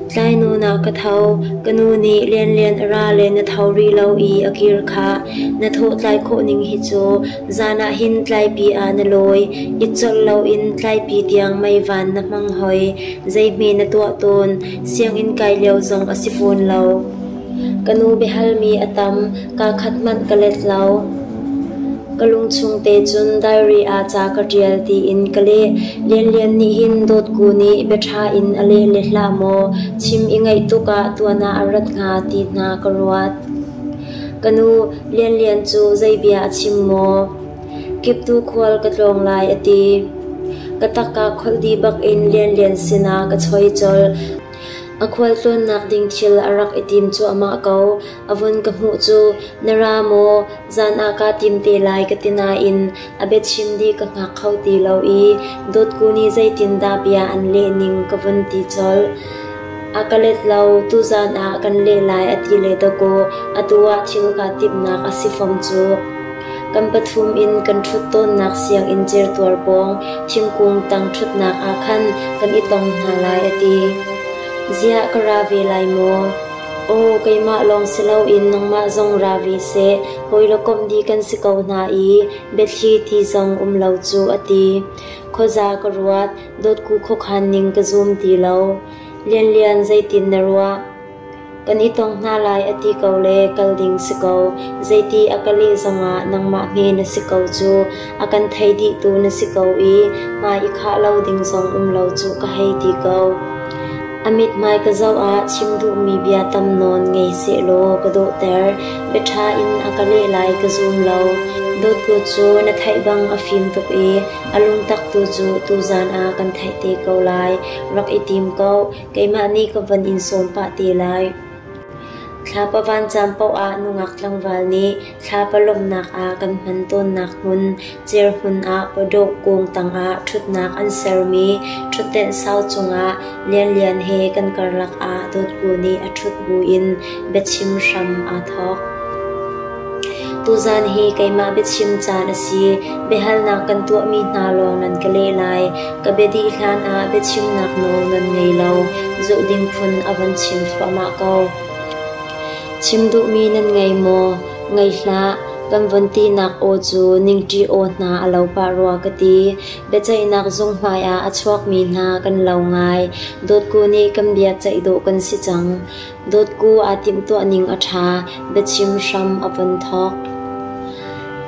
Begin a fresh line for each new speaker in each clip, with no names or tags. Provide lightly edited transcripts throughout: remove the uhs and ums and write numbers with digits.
Tlainawn ah ka tho. Ka nu nih Lianlian a ra le na tho rih lo i a kir khah. Na thawh tlai khawh ning hi cu zan ah hin tlaipi ah na lawi. It colh loin tlaipi tiang meivan na hmang hoi. Zeihme na tuah tawn. Sianginn kai lio zong a si fawn lo. Ka nu biahalmi a tam. Kaa khat hmanh ka let lo. Ka lungchung te cun diary ah ca ka ṭial tiin ka leh. Lianlian nih hin Dawtku nih biaṭha in a leh le hlah maw chim i ngaih tuk ah tuan ah a rat hnga ti hna ka ruat. Ka nu, Lianlian cu zei bia a chim maw? Kiptu khual ka tlawng lai a ti. Ka tak kaa kholh dih bak in Lianlian sinah ka choi colh. A khualtlawnnak ding thil a rak i tim cuahmah ko. A vun ka hmuh cu, na ra maw? Zan ah kaa tim te lai ka ti nain a biachim dih ka hngak kho ti lo i Dawtku nih zeitindah bia an leh ning ka vun ti colh. A ka let lo, tuzan ah kan leh lai a ti le dakaw atu ah thil kaa timhnak a si fom cu. Kan pathum in kan ṭhut tawnnak sianginn certuar pawng thingkung tang ṭhutnak ah khan kan i tong hna lai a ti. Ziah ka ra ve lai maw? Aw, keimah lawng si loin nangmah zong ra ve seh, hawi le komh dih kan si ko hna i biathli ti zong um lo cu a ti. Khuaza ka ruat, dawtku khuakhan ning ka zum ti lo. Lianlian zeitin na ruah? Kan i tong hna lai a ti ko le kal ding si ko. Zeiti a ka leh zongah nangmah hme na si ko cu. A kan thei dihtu na si ko i hmai i khah lo ding zong um lo cu ka hei ti ko. A mithmai ka zoh ah chim duhmi bia tam nawn ngei sehlaw ka dawhter. Biaṭha in a ka leh lai ka zum lo. Dawtku cu na theih bang a fim tuk i a lungtak tu cu tuzan ah kan theih te ko lai. Rak i tim ko. Keimah nih ka van in sawm pah te lai. Thlapa vancam paoh ah nungak tlangval nih thlapa lawmhnak ah kan hman tawnnak hmun, cerhmun ah pawdawh kung tangah ṭhutnak an sermi ṭhutdenh sau cungah Lianlian he kan karlak ah Dawtku nih a ṭhut buin biachim hram aa thawk. Tuzaan hi keimah biachim caan a si. Biahalnak kan tuahmi hna lawng nan ka leh lai. Ka bia dih hlanah biachimnak nawl nan ngei lo. Zulh ding phun a van chim thluahmah ko. Chim duhmi nan ngei maw? Ngei hlah. Kan von tinak aw cu ningṭi aw hna a lo pah rua ka ti. Biaceihnak zung hmaiah a chuakmi hna kan lo ngai. Dawtku nih kan bia ceih dawh kan si cang. Dawtku aa timhtuah ning a ṭha, biachim hram a von thawk.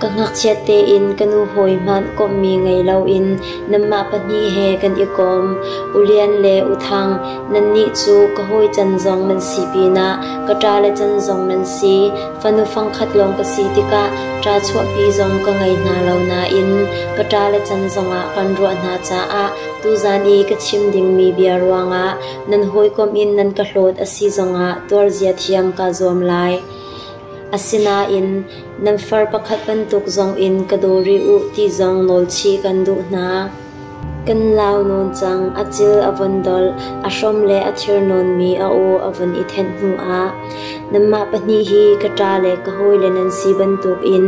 Ka ngakchiat tein ka nu hawi hmanh komhmi ngei loin nanmah pahnih he kan i kom. U Lian le U Thang, nannih cu ka hawi can zong nan si pinah ka ṭale can zong nan si. Fanu fangkhat lawng ka si tikah ṭa chuahpi zong ka ngei hna lo nain ka ṭale can zongah kan ruah hna caah tuzan i ka chim dingmi bia ruangah Nan hawikom in nan ka hlawt a si zongah tuarzia thiam kaa zuam lai. Asinain nan far pakhat bantuk zongin ka daw rih u ti zong nawlchih kan duh hna. Kan lau nawn cang, a cil a von dolh, a hrom le a thir nawnmi a aw a von i thenh hnuah nanmah pahnih hi ka ṭa le ka hawile nan si bantukin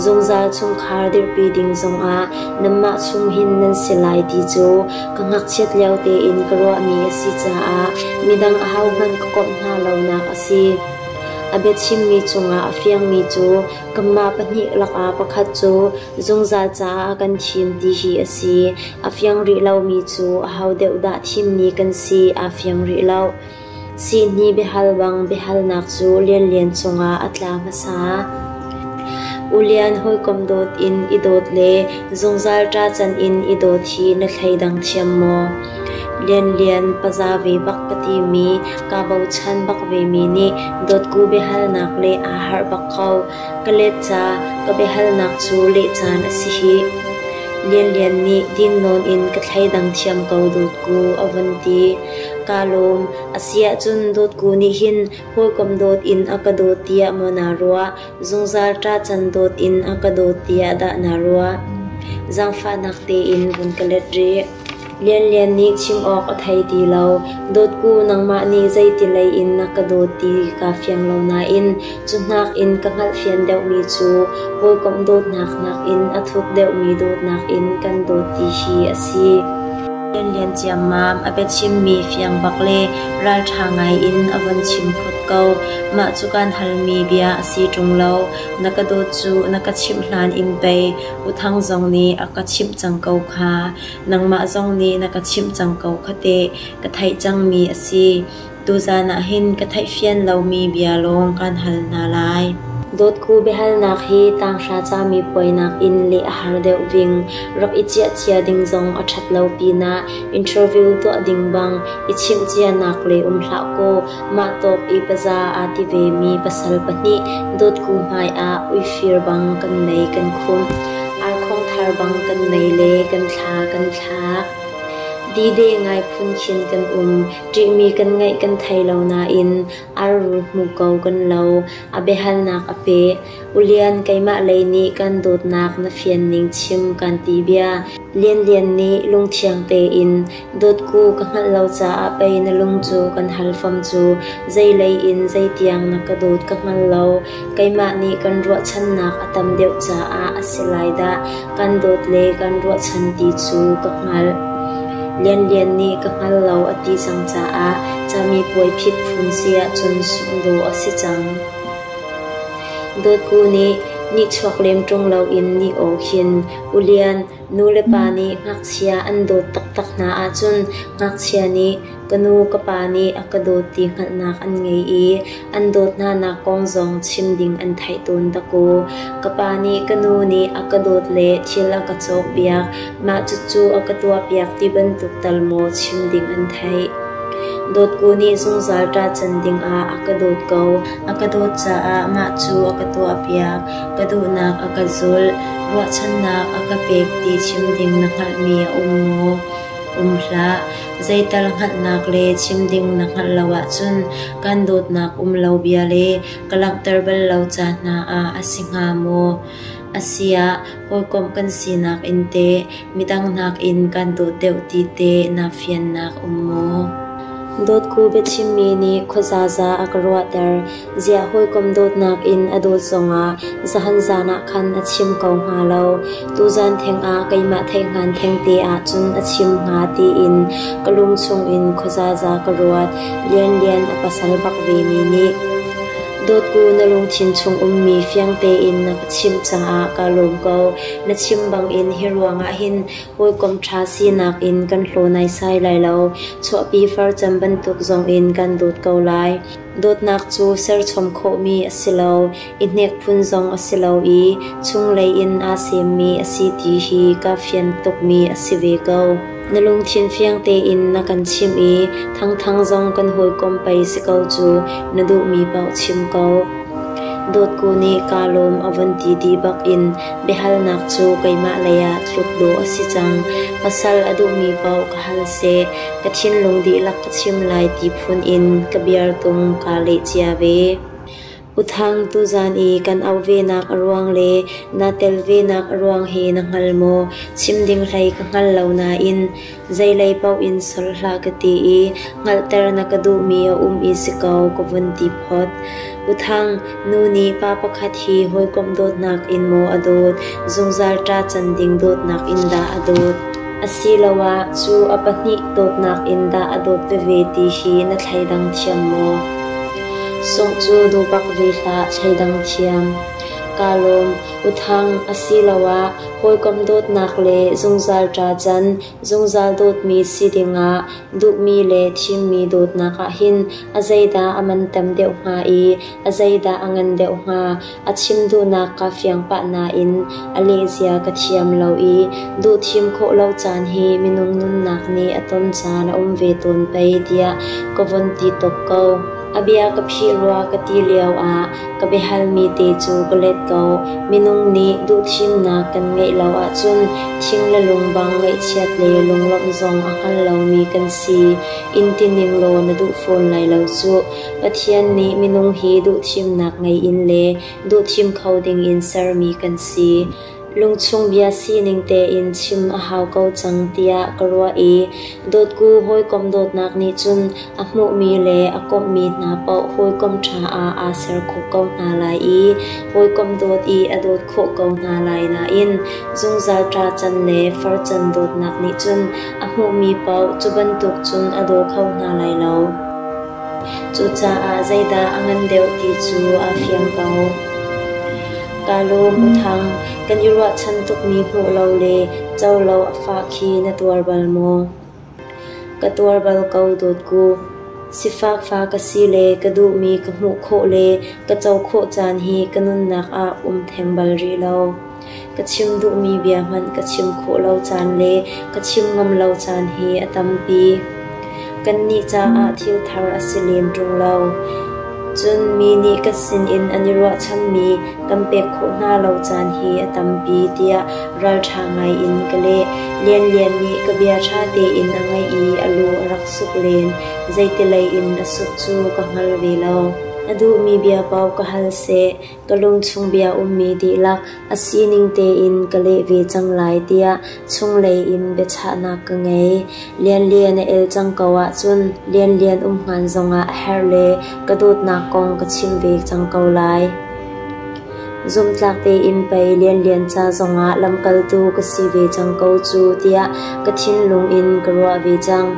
zungzal chungkhar dirhpi ding zongah nanmah chung hin nan si lai ti cu Ka ngakchiat lio tein ka ruahmi a si caah midang ahohmanh ka komh hna lonak a si. A biachimmi cungah a fiangmi cu kanmah pahnih lakah pakhat cu zungzal caah a kan thim ti hi a si. A fiang rih lomi cu aho deuh dah thimmi kan si aa fiang rih lo. Sihni biahal bang biahalnak cu Lianlian cungah a tla hmasa. U Lian hawikom dawt in i dawt le zungzal ṭacan in i dawt hi na thleidang thiam maw? Lianlian paza ve bak ka timi, kaa bochan bak vemi nih dawtku biahalnak leh aa harh bak ko. Ka let ca, ka biahalnak cu leh caan a si hih. Lianlian nih din nawn in ka thleidang thiam ko dawtku a vun ti. Kaa lawm. Asiahcun dawtku nih hin hawikom dawt in a ka dawt tiah maw naa ruah, zungzal ṭacan dawt in a ka dawt tiah dah naa ruah? Zaangfahnak tein vun ka let rih. Lianlian nih chim awk a thei ti lo. Dawtku nangmah nih zeiti lei in na ka dawt ti kaa fiang lo nain cu hnakin ka hngalhfian deuhmi cu hawikom dawtnak nakin a thuk deuhmi dawtnak in kan dawt ti hi a si. Lianlian ciammam a biachimmi fiang bak le ralṭha ngai in a von chim phot ko. Mah cu kaan halmi bia a si ṭung lo. Na ka dawt cu na ka chimh hlan in pei U Thang zong nih a ka chimh cang ko kha. Nangmah zong nih na ka chimh cang ko kha teh. Ka theih cangmi a si. Tuzaan ah hin ka theihfian lomi bia lawng kaan hal hna lai. Dawtku biahalnak hi tanghra camipuai nakin leh a har deuh ving. Rak i ciah cia ding zong a ṭhat lo pinah interview tuah ding bang i chimh cianak le um hlah kaw mah tawk i paza aa ti vemi pasal pahnih dawtku hmai ah uifir bang kan mei kan khumh. Arkhong thar bang kan mei le kan thla kan thlak. Dide ngai phun khin kan um. Ṭihmi kan ngeih kan thei lo nain arrul hmu ko kan lo. A biahalnak a peh. U Lian, keimah lei nih kan dawtnak na fian ning chim kan ti bia. Lianlian nih lungthiang tein, Dawtku ka hngalh lo caah pei na lung cu kan hal fam cu. Zeilei in zeitiang na ka dawt ka hngal lo. Keimah nih kan ruahchannak a tam deuh caah a si lai dah. Kan dawt le kan ruahchan ti cu ka hngalh. Lianlian nih ka hngal lo a ti cang caah camipuai phit phun si ahcun sungh dawh a si cang. Dawtku nih nihchuak lem ṭung loin nih aw khin, U Lian, nu le pa nih ngakchia an dawt taktak hna ahcun ngakchia nih Ka nu ka pa nih a ka dawt ti hngalhnak an ngei i an dawt hnanak kong zong chim ding an theih tawn dakaw. Ka pa nih ka nu nih a ka dawt le thil a ka cawkpiak, mah cucu a ka tuahpiak ti bantuk tal maw chim ding an theih. Dawtku nih zungzal ṭahcan dingah a ka dawt ko. A ka dawt caah mah cu a ka tuahpiak, ka duhnak a ka zulh, ruahchannak a ka pek ti chim ding na hngalhmi a um maw? Um hlah. Zeital hngalhnak le chim ding na hngalh lo ahcun kan dawtnak um lo bia le ka langhter bal lo ca hna ah a si hnga maw? Asiah, hawikom kan sinak in teh midang nakin kan dawt deuh ti teh naa fiannak um maw? Dawtku biachimmi nih khuazaza a ka ruahter. Ziah hawikom dawtnak in a dawt zongah zahan zan ah khan a chim ko hnga lo. Tuzan theng ah keimah theihhngan thengte ahcun a chim hnga tiin ka lung chungin khuazaza ka ruat. Lianlian a pasal bak vemi nih Dawtku na lungthin chung ummi fiang tein na ka chimh caah kaa lawm ko. Na chim bangin hi ruangah hin hawikom ṭha sinak in kan hlaw naisai lai lo. Chuahpi farcam bantuk zongin kan dawt ko lai. Dawtnak cu serchom khawhmi a si lo, i hnek phun zong a si lo i chunglei in aa semmi a si ti hi kaa fian tukmi a si ve ko. Na lungthin fiang tein na kan chimh i Thangthang zong kan hawikom pei si ko cu, na duhmi paoh chim ko. Dawtku nih kaa lawm a von ti dih bak in biahalnak cu keimah lei ah tluk dawh a si cang. Pasal a duhmi paoh ka hal seh, ka thinlung dihlak ka chim lai ti phun in ka biartung kaa leh cia ve. U Thang, tuzaan i kan auh venak a ruang le naa tel venak a ruang hi na hngal maw? Chim ding hlei ka hngal lo nain zeilei paoh in sol hlah ka ti i hngalhter na ka duhmi a um i si ko ka vun ti phot. U Thang, nu nih pa pakhat hi hawikomh dawtnak in maw a dawt, zungzal ṭa can ding dawtnak in dah a dawt? Asiloah cu a pahnih dawtnak in dah a dawt veve ti hi na thleidang thiam maw? Sungh cu duh bak ve hlah, thleidang thiam. Kaa lawm, U Thang, asiloah hawikom dawtnak le zungzal ṭa can, zungzal dawtmi si dingah duhmi le thimmi dawtnak ah hin a zeidah a man tam deuh hnga i a zeidah a ngan deuh hnga? A chim duhnak kaa fiang pah nain a lehzia ka thiam lo i duhthim khawh lo caan hi minung nunnak nih a ton caan a um ve tawn pei tiah ka von ti top ko. A bia ka phih rua ka ti lio ah ka biahalmi te cu ka let ko. Minung nih duhthimnak kan ngeih lo ahcun thing le lung bang ngaihchiat le lunglawmh zong a hngal lomi kan si. In ti ning law na duh fawn lai lo cuh. Pathian nih minung hi duhthimnak ngei in le duhthim kho dingin sermi kan si. Lungchung bia sining tein chim a hau ko cang tiah ka ruah i dawtku hawikom dawtnak nih cun a hmuhmi le a komhmi hna paoh hawikom ṭha ah aa ser khawh ko hna lai i hawikom dawt i a dawt khawh ko hna lai nain zungzal ṭa can le far can dawtnak nih cun a hmuhmi paoh cu bantuk cun a daw kho hna lai lo. Cucaah zeidah a ngan deuh ti cu aa fiang ko. Kaa lawm U Thang, kan i ruahchan tukmi hmuh lo le co lo a fah khi na tuar bal maw? Ka tuar bal ko dawtku. Sifak fa ka si le ka duhmi ka hmuh khawh le ka co khawh caan hi ka nunnak ah um theng bal rih lo. Ka chim duhmi bia hmanh ka chim khawh lo caan le ka chim ngam lo caan hi a tampi. Kannih caah thil thar a si lem ṭung lo. Cun mi nih ka sinin an i ruahchanmi kan pek khawh hna lo caan hi a tampi tiah ralṭha ngaiin ka leh. Lianlian nih ka bia ṭha tein a ngaih i a lu a rak suk len. Zeitilei in a suk cu ka hngal ve lo. A duhmi bia paoh ka hal seh, ka lungchung bia ummi dihlak a sining tein ka leh ve cang lai tiah chunglei in biachahnak ka ngei. Lianlian a el cang ko ahcun Lianlian um hngan zongah a herh le ka dawtnak kong ka chim ve cang ko lai. Zumhtlak tein pei Lianlian ca zongah lamkaltu ka si ve cang ko cu tiah ka thinlung in ka ruah ve cang.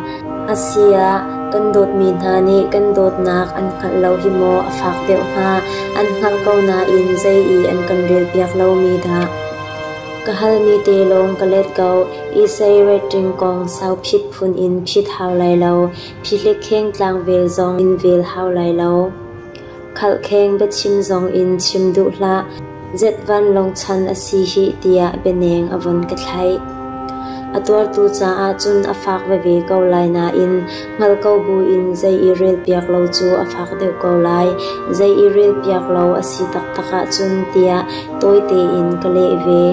Asi ah, kan dawtmi hna nih kan dawtnak an hngalh lo hi maw a fak deuh hnga, an hngalh ko nain zei i an kan relpiak lomi dah? Ka halmi te lawng ka let ko. Isai rating kong sauphit phun in phit hau lai lo, phihlikheng tlangvel zong in vel hau lai lo. Khalhkheng biachim zong in chim duh hlah. Zetvan lawng chan a si hih tiah bianeng a vun ka thlaih. A tuartu caah cun a fak veve ko lai nain hngalh ko buin zei i relpiak lo cu a fak deuh ko lai. Zei i relpiak lo a si taktak ahcun tiah tawi tein ka leh ve.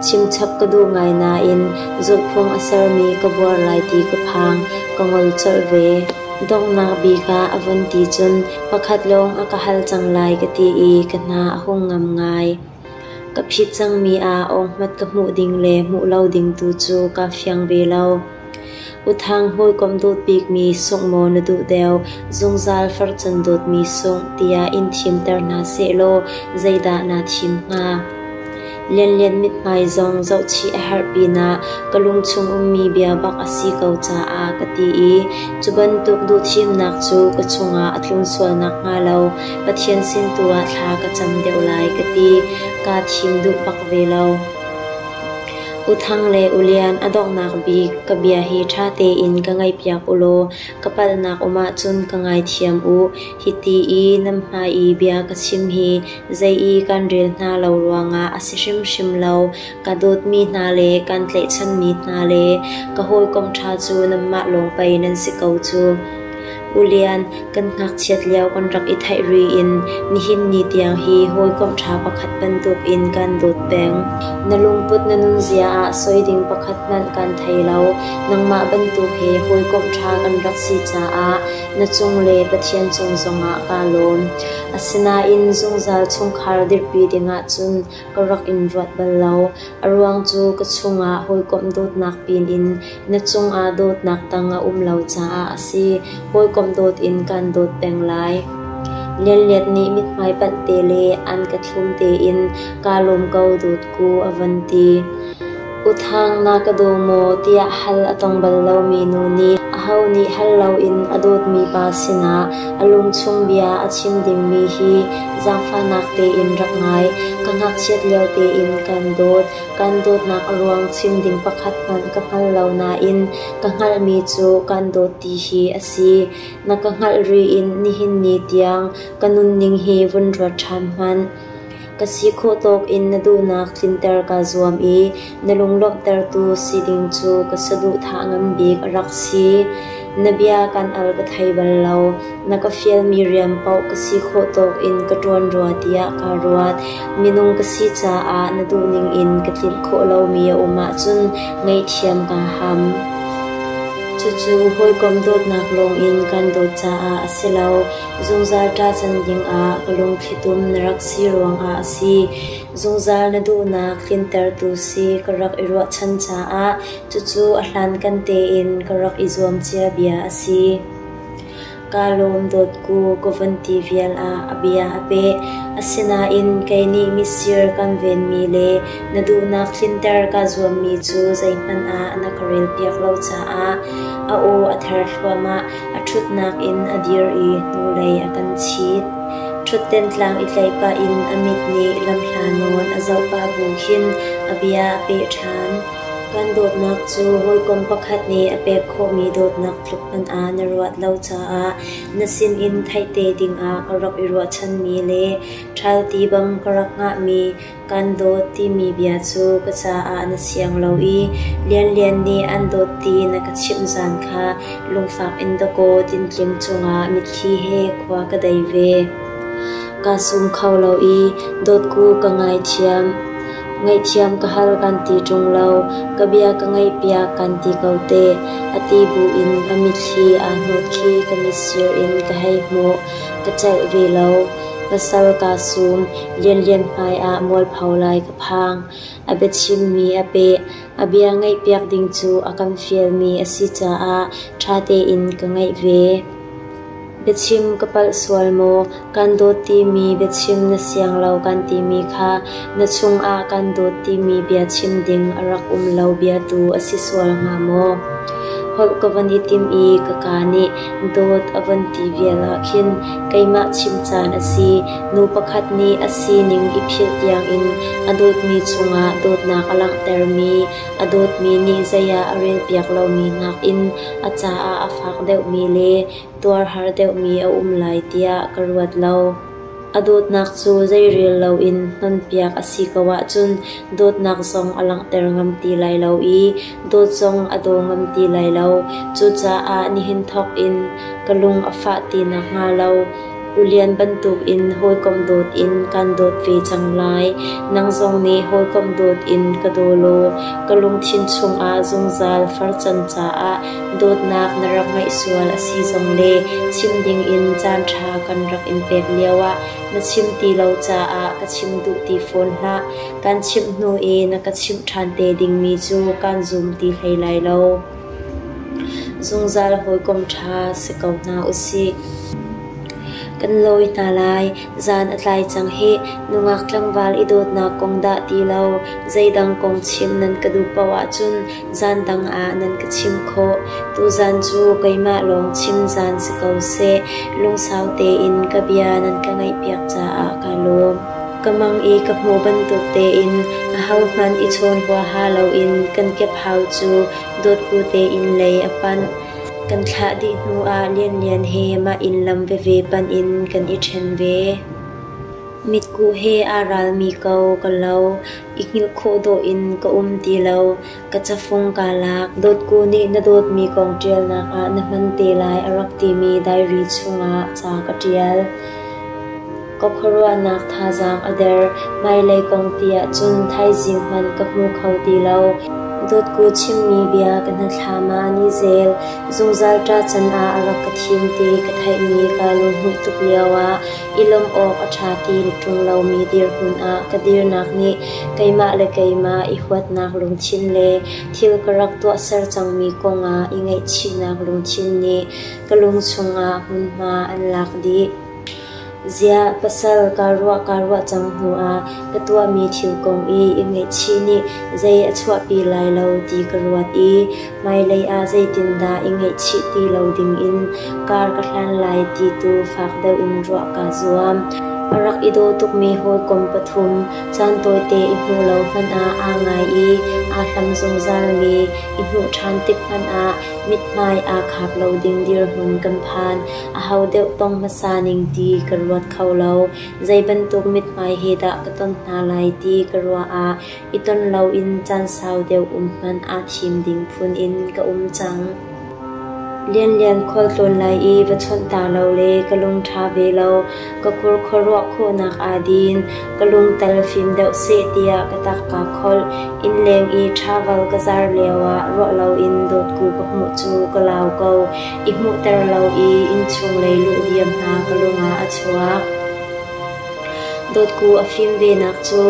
Chimchap ka duh ngai nain zulhphung a sermi ka buar lai ti ka phang, ka ngol colh ve. Donghnak bik ah a vun ti cun pakhat lawng a ka hal cang lai ka ti i ka hna a hung ngam ngai. Ka phit cangmi ah awnghmat ka hmuh ding le hmuh lo ding tu cu kaa fiang ve lo. U Thang hawikom dawt bikmi sungh maw na duh deuh, zungzal farcan dawtmi sungh tiah in thimter hna sehlaw zeidah naa thim hnga? Lianlian mithmai zong zohchih a herh pinah ka lungchung ummi bia bak a si ko caah ka ti i cu bantuk duhthimnak cu ka chungah a tlun sual nakhnga lo Pathian sin tu ah thla ka cam deuh lai ka ti. Kaa thim duh bak ve lo. U Thang le U Lian a donghnak bik ka bia hi ṭha tein ka ngaihpiak u law ka palhnak um ahcun ka ngaithiam u. Hiti i nan hmai i bia ka chim hi Zei i kan rel hna lo ruangah a si hrimhrim lo. Ka dawtmi hna le kan tlaihchanmi hna le ka hawikom ṭha cu nanmah lawng pei nan si ko cu. U Lian, kan ngakchiat lio kan rak i theih ri in nihin ni tiang hi hawikom ṭha pakhat bantukin kan dawt peng. Na lungput na nunzia ah soi ding pakhat hmanh kan thei lo. Nangmah bantuk he hawikom ṭha kan rak si caah na cung le Pathian cung zongah kaa lawm. Asinain zungzal chungkhar dirpi dingah cun ka rak in ruat bal lo. A ruang cu ka chungah hawikomh dawtnak pinin na cungah dawtnak dang a um lo caah a si. Hawikomh dawt in kaan dawt peng lai. Lianlian nih mithmai panh te le an ka thlum tein kaa lawm ko dawtku a van ti. U Thang na ka daw maw tiah hal a tong bal lomi nu nih aho nih hal loin a dawtmi pa sinah a lungchung bia a chim dingmi hi zaangfahnak tein rak ngai. Ka ngakchiat lio tein kan dawt. Kan dawtnak a ruang chim ding pakhat hmanh ka hngal lo nain ka hngalhmi cu kan dawt ti hi a si. Na ka hngalh ri in nihin ni tiang ka nunning hi vun ruat ṭhan hmanh. Ka si khawh tawk in na duhnak tlinter kaa zuam i na lunglawmhtertu si ding cu ka saduhthah ngan bik a rak si. Na bia kan al ka thei bal lo. Na ka fialmi rian paoh ka si khawh tawk in ka ṭuan rua tiah kaa ruat. Minung ka si caah na duhning in ka tlinh khawh lomi a um ahcun ngaihthiam kaa ham. Cucu hawikom dawtnak lawngin kan dawt caah a si lo, zungzal ṭahcan dingah ka lungthlitum na rak si ruangah a si. Zungzal na duhnak tlintertu si ka rak i ruahchan caah cucu a hlankan tein ka rak i zuam cia bia a si. Kaa lawm dawtku ka vun ti vial ah a bia a peh. Asinain kei nih mitsir kan venmi le na duhnak tlinter kaa zuammi cu zeihmanh ah na ka relpiak lo caah a aw a ther thluahmah. A ṭhutnak in a dir i hnulei a kan chit. Ṭhutden tlang i tlaih pah in a mit nih lamhla nawn a zoh pah bu khin a bia a peh ṭhan. Kan dawtnak cu hawikom pakhat nih a pek khawhmi dawtnak tluk hmanh ah na ruat lo caah na sinin theih te dingah ka rak i ruahchanmi le ṭhalti bang ka rak hngahmi kan dawt timi bia cu ka caah na siang lo i Lianlian nih an dawt ti na ka chimh zan kha lungfak in dakaw tintling cungah mitthli he khua ka dei ve. Kaa sum kho lo i dawtku ka ngaithiam. Ngaihthiam ka hal kan ti ṭung lo, ka bia ka ngaihpiak kan ti ko teh, a ti buin a mitthli aa hnawt khi ka mitsir in ka hei hmuh. Ka celh ve lo. Pasal kaa sum, Lianlian hmaiah mualpho lai ka phang. A biachimmi a peh. A bia ngaihpiak ding cu a kan fialmi a si caah ṭha tein ka ngaih ve. Biachim ka palh sual maw? Kan dawt timi biachim na siang lo kan timi kha na chungah kan dawt timi bia chim ding a rak um lo bia tu a si sual hnga maw? Holh ka van i tim i ka kaa nih dawt a van ti vial ah khin keimah chim caan a si. Nu pakhat nih a sining i philh tiangin a dawtmi chungah dawtnak a langhtermi, a dawtmi nih zei ah a relpiak lomi nakin a caah a fak deuhmi le tuar har deuhmi a um lai tiah ka ruat lo. A dawtnak cu zeirel loin hnonpiak a si ko ahcun dawtnak zong a langhter ngam ti lai lo i dawt zong a daw ngam ti lai lo. Cucaah nihin thawk in ka lung a fah ti nakhnga lo U Lian bantukin hawikom dawt in kaan dawt ve cang lai. Nang zong nih hawikom dawt in ka daw law ka lungthin chungah zungzal farcan caah dawtnak na rak ngeih sual a si zong le chim dingin caanṭha kan rak in pek lioah na chim ti lo caah ka chim duh ti fawn hlah. Kan chimh hnu i na ka chimh ṭhan te dingmi cu kaan zum ti hlei lai lo. Zungzal hawikom ṭha si ko hna usih. Kan lawi hna lai. Zan a tlai cang hih. Nungak tlangval i dawtnak kong dah ti lo, zeidang kong chim nan ka duh paoh ahcun zan dang ah nan ka chimh khawh. Tuzan cu keimah lawng chim zan si ko seh. Lungsau tein ka bia nan ka ngaihpiak caah kaa lawm. Ka mang i ka hmuh bantuk tein ahohmanh i chawn huaha loin kan kephau cu dawtku tein lei a panh. Kan thlah dih hnuah Lianlian he mah inn lam veve panh in kan i ṭhen ve. Mitkuh he aa ralmi ko ka lo. I hngilh khawh dawh in ka um ti lo. Ka cafung kaa lak. Dawtku nih na dawtmi kong ṭialnak ah na hman te lai a rak timi diary chungah ca ka ṭial. Ka khuaruahnak thazaang a der. Hmailei kong ti ahcun thaizing hmanh ka hmu kho ti lo. Dawtku chimmi bia ka hnathlam ah an i zel. Zungzal ṭa can ah a rak ka thim ti ka theihmi kaa lunghmuih tuk lioah i lawmh awk a ṭha ti ṭung lomi dirhmun ah ka dirnak nih keimah le keimah i huatnak lungthin le thil ka rak tuahser cangmi kongah i ngaihchihnak lungthin nih ka lung chungah hmunhma an lak dih. Ziah pasal kaa ruah kaa ruah cang hnuah ka tuahmi thil kong i i ngaihchih nih zei a chuahpi lai lo ti ka ruat i hmailei ah zeitindah i ngaihchih ti lo dingin kar ka hlan lai ti tu fak deuh in ruah kaa zuam. A rak i daw tukmi hawikom pathum caan tawite i hmuh lo hmanh ah aa ngai i aa hlam zungzalmi i hmuh ṭhan tik hmanh ah mithmai aa khap lo ding dirhmun kan phan. Aho deuh tong hmasa ning ti ka ruat kho lo. Zei bantuk mithmai he dah ka ton hna lai ti ka ruah ah i ton loin caan sau deuh um hmanh aa thim ding phun in ka um cang. Lianlian khualtlawn lai i va chawnh ta lo le ka lung ṭha ve lo. Ka khur khuaruah khawhnak aa din. Ka lung tal fim deuh seh tiah ka tak kaa kholh. Innleng i ṭhaval ka zar lioah ruah loin dawtku ka hmuh cu ka lau ko. I hmuhter lo i innchung lei luh diam hna ka lung ah a chuak. Dawtku a fim venak cu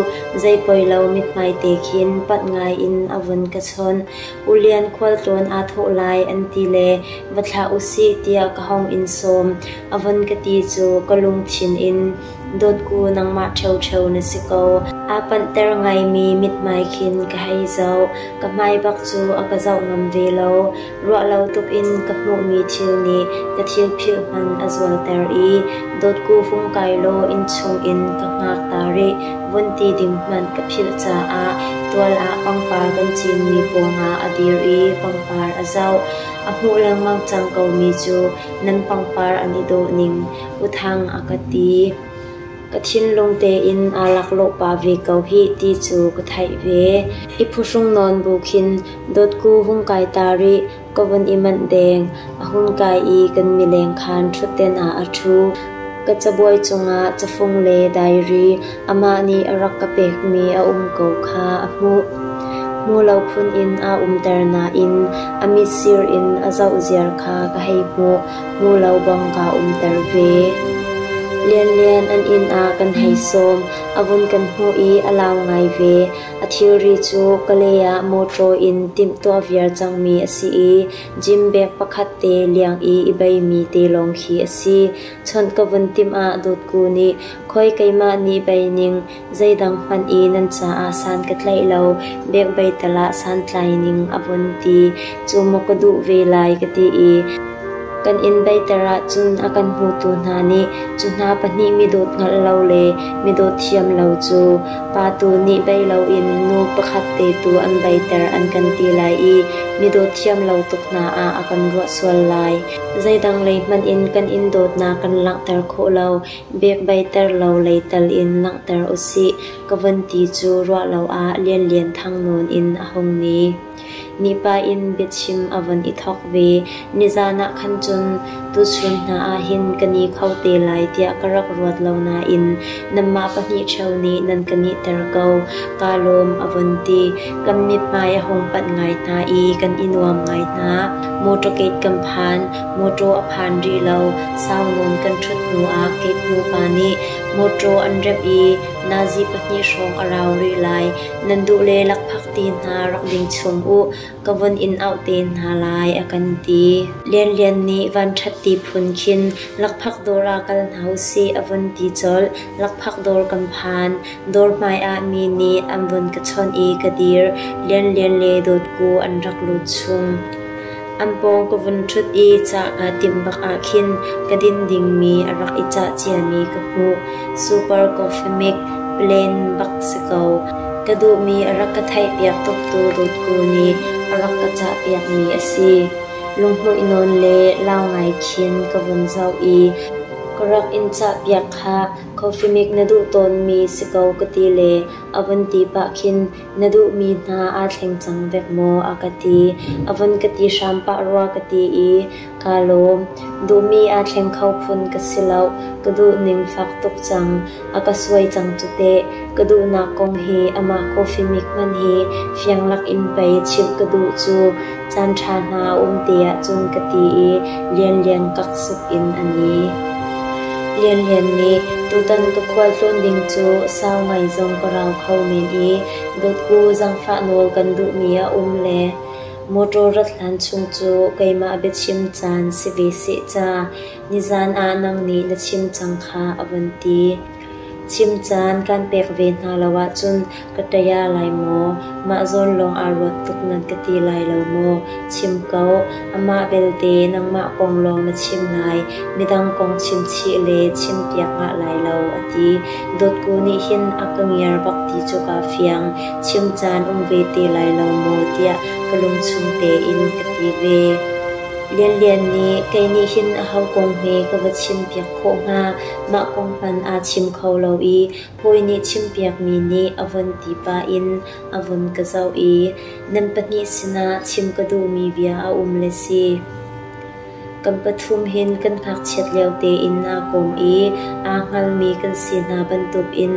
zei poi lo mithmai te khin panh ngai in a vun ka chawnh. U Lian khualtlawn aa thawh lai an ti le va thlah usih tiah ka hong in sawm. A von ka ti cu ka lungthin in Dawtku nangmah ṭheoṭheo na si ko. Aa panhter ngaimi mithmai khin ka hei zoh. Ka hmai bak cu a ka zoh ngam ve lo. Ruahlo tuk in ka hmuhmi thil nih ka thil philh hmanh a zualter i dawtku hung kai law innchung in ka hngak ta rih vun ti ding hmanh ka philh caah tual ah pangpar kan cinmi pawngah a dir i pangpar a zoh. A hmuh lengmang cang komi cu nan pangpar an i dawh ning U Thang a ka ti. Ka thinlung tein aa laklawh pah ve ko hih ti cu ka theih ve. I phuhrung nawn bu khin dawtku hung kai ta rih, ka vun i manh deng. A hun kai i kan mileng khaan ṭhutden ah a ṭhu. Ka cabuai cungah cafung le diary amah nih a rak ka pekmi a um ko kha a hmuh. Hmu lo phun in aa umter nain a mitsir in a zoh ziar kha ka hei hmuh. Hmu lo bang kaa umter ve. Lianlian an inn ah kan hei sawm. A vun kan hmuh i a lau ngai ve. A thilri cu Kalay ah mawṭaw in timhtuah viar cangmi a si i gym bag pakhat te liang i i beimi te lawng khi a si. Chawnh ka vun timh ah Dawtku nih khoi keimah nih bei ning zeidang hmanh i nan caah san ka tlaih lo, bek bei tal ah santlai ning a vun ti. Cu maw ka duh ve lai ka ti i kan inn beiter ahcun a kan hmutu hna nih cu hna pahnih midawt hngalh lo le midawt thiam lo cu pa tu nih bei loin nu pakhat te tu an beiter an kan ti lai i midawt thiam lo tuk hna ah a kan ruah sual lai. Zeidang lei hmanh in kan inn dawtnak kan langhter khawh lo, bek beiter lo lei tal in langhter usih ka von ti cu ruah lo ah Lianlian thang nawn in a hung ni. Mipa in biachim a von i thawk ve. Nizan ah khan cun tuchun hna ah hin ka ni kho te lai tiah ka rak ruat lo nain nanmah pahnih ṭheo nih nan ka nihter ko. Kaa lawm a von ti. Kan mithmai a hung panh ngai hna i kan i nuam ngai hna. Motor gate kan phan. Motor a phan rih lo. Sau nawn kan ṭhut hnu ah gate nupa nih motor an remh i nazi pahnih hrawng a rau rih lai. Nan duh le lakphak ti hna rak ding chung u, ka vun in auh te hna lai, a kan ti. Lianlian nih vanṭhat ti phun khin lakphak dawr ah kal hna usih a vun ti colh. Lakphak dawr kan phan. Dawr hmai ah mi nih an vun ka chawnh i ka dir. Lianlian le Dawtku an rak lut chung. An pawng ka vun ṭhut i cah kaa timh bak ah khin ka din dingmi a rak i cah ciami ka hmuh. Super coffee mix plain bak si ko. Ka duhmi a rak ka theihpiak tuktu Dawtku nih a rak ka cahpiakmi a si. Lunghmuih nawn le lau ngai khin ka vun zoh i ka rak in cahpiak khah, coffee mix na duh tawnmi si ko ka ti le a vun ti pah khin na duhmi hna aa thleng cang vek maw a ka ti. A vun ka ti hram pah rua ka ti i kaa lawm. Duhmi aa thleng kho phun ka si lo. Ka duhning fak tuk cang. A ka suai cang cu teh. Ka duhnak kong hi amah coffee mik hmanh hi fiang lak in pei chimh ka duh cu. Caan ṭha hna a um te ahcun ka ti i Lianlian kak suk in a ni. Lianlian nih tutan ka khualtlawn ding cu sau ngai zong ka rau kho men i dawtku zaangfah nawl kan duhmi a um le motor rat hlan chung cu keimah biachim caan si ve seh ca nizan ah nang nih na chim cang kha a vun ti. Chim caan kan pek ve hna lo ahcun ka ṭaya lai maw? Mah zawn lawng aa ruat tuk nan ka ti lai lo maw? Chim ko. Amah belte nangmah kong lawng na chim lai. Midang kong chim chih le chimpiak ngah lai lo, a ti. Dawtku nih hin a ka ngiar bak ti cu kaa fiang. Chim caan um ve te lai lo maw tiah ka lungchung tein ka ti ve. Lianlian nih kei nih hin aho kong hme ka va chimpiak khawh hnga? Mah kong hmanh aa chim kho lo i hawi nih chimpiakmi nih a vun ti pah in a vun ka zoh i nan pahnih sinah chim ka duhmi bia a um le si. Kan pathum hin kan ngakchiat lio tein aa kawm i aa hngalmi kan si hna bantukin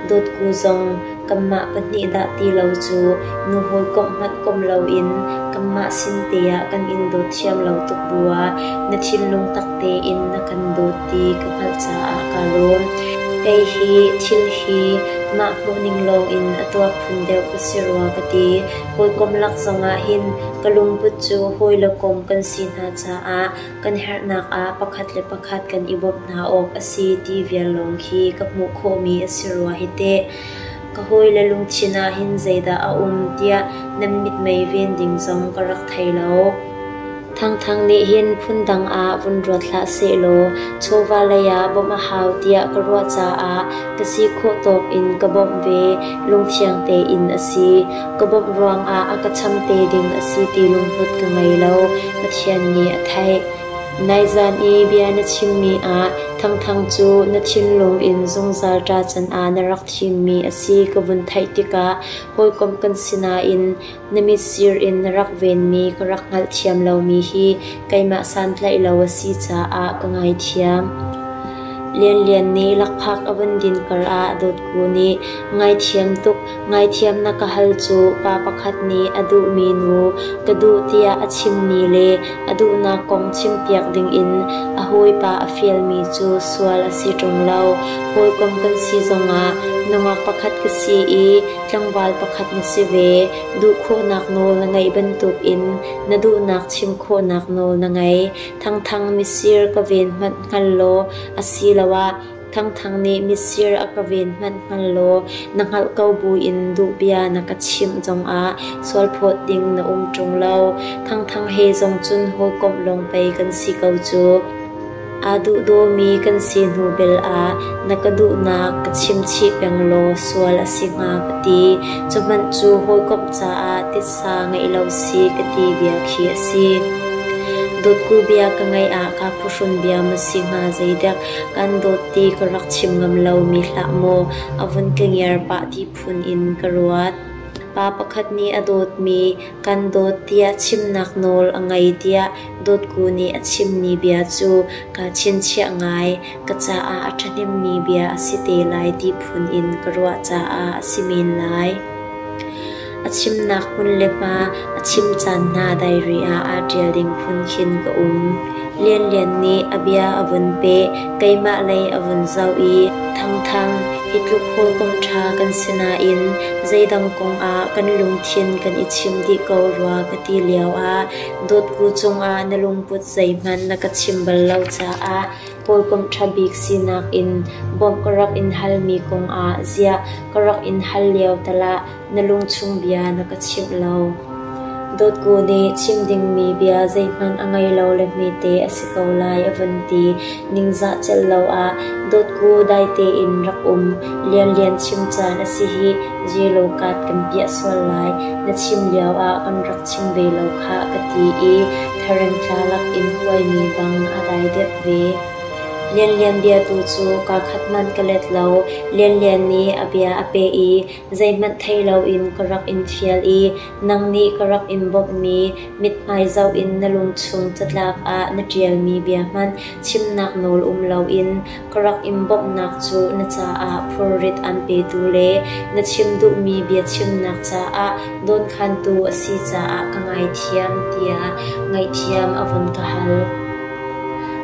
Dawtku zong kanmah pahnih dah ti lo cu nu hawikomh hmanh kom loin kanmah sin te ah kan in dawt thiam lo tuk bu ah na thinlung tak tein na kan dawt ti ka hngalh caah kaa lawm. Kei hi thil hi mah hmuhning lawngin a tuak phun deuh ka si rua ka ti. Hawikom lak zongah hin ka lungput cu hawi le kom kan si hna caah kan herhnak ah pakhat le pakhat kan i bawmh hna awk a si ti vial lawng khi ka hmuh khawhmi a si rua hi teh. Ka hawile lungthin ah hin zeidah a um tiah nan mithmai ven ding zong ka rak thei lo. Thangthang nih hin phundang ah vun ruat hlah sehlaw chawva lei ah bawmh a hau tiah ka ruah caah ka si khawh tawk in ka bawmh ve, lungthiang tein a si. Ka bawmh ruangah a ka cham te ding a si ti lungput ka ngei lo, Pathian nih a theih. Naizan i bia na chimmi ah Thangthang cu na thinlung in zungzal ṭacan ah na rak thimmi a si ka vun theih tikah hawikom kan si nain na mitsir in na rak venmi ka rak hngalhthiam lomi hi keimah santlaih lo a si caah ka ngaithiam. Lianlian nih lakphak a vun din karah Dawtku nih ngaithiam tuk, ngaithiam na ka hal cu pa pakhat nih a duhmi nu ka duh tiah a chimmi le a duhnak kong chimpiak dingin a hawipa a fialmi cu sual a si ṭung lo. Hawikom kan si zongah nungak pakhat ka si i tlangval pakhat na si ve. Duh khawhnak nawl na ngeih bantukin na duhnak chim khawhnak nawl na ngei. Thangthang misir ka ven hmanh hngal law asiloah Thangthang nih mitsir a ka ven hmanh hngal law na hngalh ko buin duhbia na ka chimh zongah sualphawt ding na um ṭung lo. Thangthang he zong cun hawikomh lawng pei kan si ko cu. Aa duhdawmi kan si hnu bel ah na ka duhnak ka chimchih peng law sual a si hnga ka ti. Cu hmanh cu hawikomh caah titsa ngeih lo si ka ti bia khi a si. Dawtku bia ka ngaih ah kaa phuhrun bia maw si hnga zeidek kan dawt ti ka rak chim ngam lomi hlah maw a vun ka ngiar pah ti phun in ka ruat. Pa pakhat nih a dawtmi kan dawt tiah chimnak nawl a ngei tiah Dawtku nih a chimmi bia cu kaa chinchiah ngai. Ka caah a ṭhahnemmi bia a si te lai ti phun in ka ruah caah a si men lai. A chimnak hmun le hma, a chim caan hna diary ah aa ṭial ding phun khin ka um. Lianlian nih a bia a vun peh, keimah lei a vun zoh i, Thangthang, hi tluk hawikom ṭha kan si nain zeidang kong ah kan lungthin kan i chim dih ko rua ka ti lio ah Dawtku cungah na lungput zeihmanh na ka chim bal lo caah hawikom ṭha bik sinak in bawmh ka rak in halmi kongah ziah ka rak in hal lio tal ah na lungchung bia na ka chimh lo. Dawtku nih chim dingmi bia zeihmanh a ngei lo le hmete a si ko lai a vun ti. Ningzah celh lo ah Dawtku dai tein rak um. Lianlian chim caan a si hih. Yellow card kan piah sual lai. Na chim lio ah kan rak chim ve lo khah ka ti i thareng tla lak in huaimi bang a dai dep ve. Lianlian bia tu cu kaa khat hmanh ka let lo. Lianlian nih a bia a peh i zeihmanh thei loin ka rak in fial i nang nih ka rak in bawmhmi mithmai zoh in na lungchung catlap ah na ṭialmi bia hmanh chimnak nawl um loin ka rak in bawmhnak cu na caah phurrit aan petu le na chim duhmi bia chimnak caah dawnkhantu a si caah ka ngaithiam tiah ngaihthiam a vun ka hal.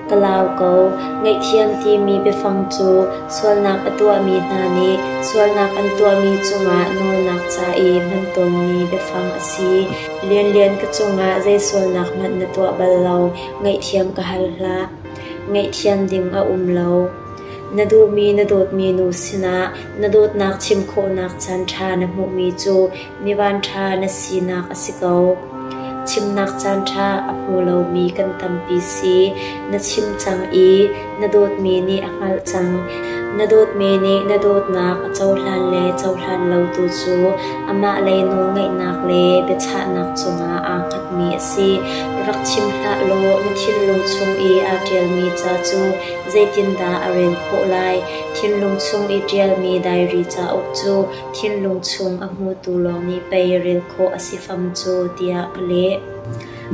Ka lau ko. Ngaihthiam timi biafang cu sualnak a tuahmi hna nih sualnak an tuahmi cungah nawlnak ca i hman tawnmi biafang a si. Lianlian ka cungah zei sualnak hmanh na tuah bal lo, ngaihthiam ka hal hlah. Ngaihthiam ding a um lo. Na duhmi na dawtmi nu sinah na dawtnak chim khawhnak caanṭha na hmuhmi cu mi vanṭha na sinak a si ko. Chimnak caanṭha a hmu lomi kan tampi si. Na chim cang i na dawtmi nih a hngalh cang. Na dawtmi nih na dawtnak a cohlan le cohlan lo tu cu amah lei nawlngeihnak le biachahnak cungah aa hngatmi a si. Rak chim hlah law na thinlung chung i aa ṭialmi ca cu zeitindah a rel khawh lai? Thinlung chung i ṭialmi diary cauk cu thinlung chung a hmutu lawng nih pei rel khawh a si fam cu, tiah ka leh.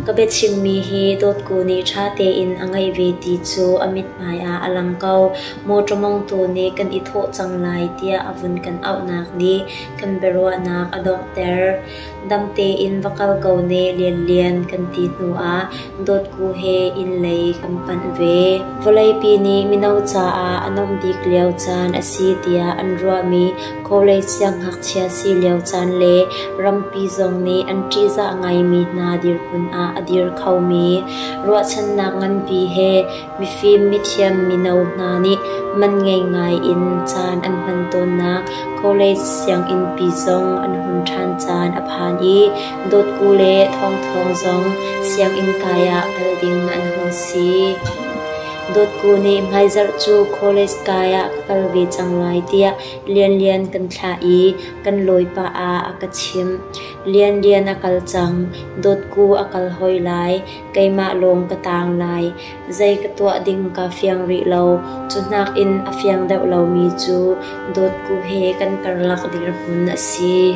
Ka biachimmi hi Dawtku nih ṭha tein a ngaih ve ti cu a mithmai ah a lang ko. Mawṭaw mongtu nih kan i thawh cang lai tiah a vun kan auhnak nih kan biaruahnak a donghter. Dam tein va kal ko ne Lianlian kan ti hnuah Dawtku he inn lei kan panh ve. Vawleipi nih mino caah a nuamh bik lio caan a si tiah an ruahmi college siangngakchia si lio caan le rampi zong nih an ṭihzah ngaimi hna dirhmun ah a dir khomi ruahchannak nganpi he mifim mithiam mino hna nih man ngei ngai in caan an hman tawnnak college sianginnpi zong an hun ṭhan caan a phan i Dawtku le Thawngthawng zong sianginn kai ah kal ding an hung si. Dawtku nih hmaizarh cu college kai ah ka kal ve cang lai tiah Lianlian kan thlah i kan lawi pah ah a ka chimh. Lianlian a kal cang, Dawtku a kal hoi lai, keimah lawng ka taang lai. Zei ka tuah ding kaa fiang rih lo. Cu nakin a fiang deuh lomi cu Dawtku he kan karlak dirhmun a si.